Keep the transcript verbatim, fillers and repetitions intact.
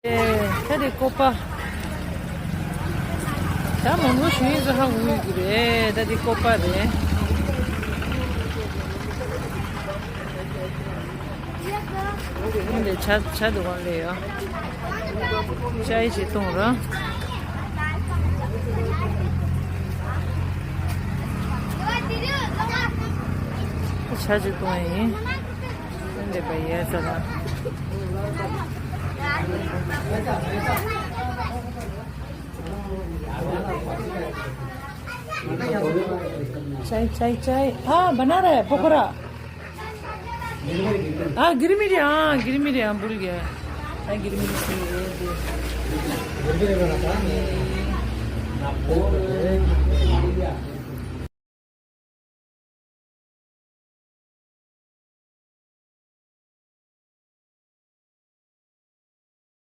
ཨེ། ད་དེ་ཀོ་པ། ད་མང་པོ་ཞུ་ཡིན་ཟེར་ཧ་གོ་གི་རེད། ད་དེ་ཀོ་པ་རེད། འདི་ཆ་ཆ་འདུག་ག་ལས་ཡོ། ཅའི་ཅིག་བཏུང་ར། ཆ་ཅིག་བཏུང་ཡིན། འདི་པ་ཡས་ཟེར་ར། चाय चाय चाय। हाँ, बना रहा है पकौड़ा। हाँ, गिरमिरी, हाँ, गिरमिरी, हाँ, भूल गया। हाँ, गिरमिरी सही है।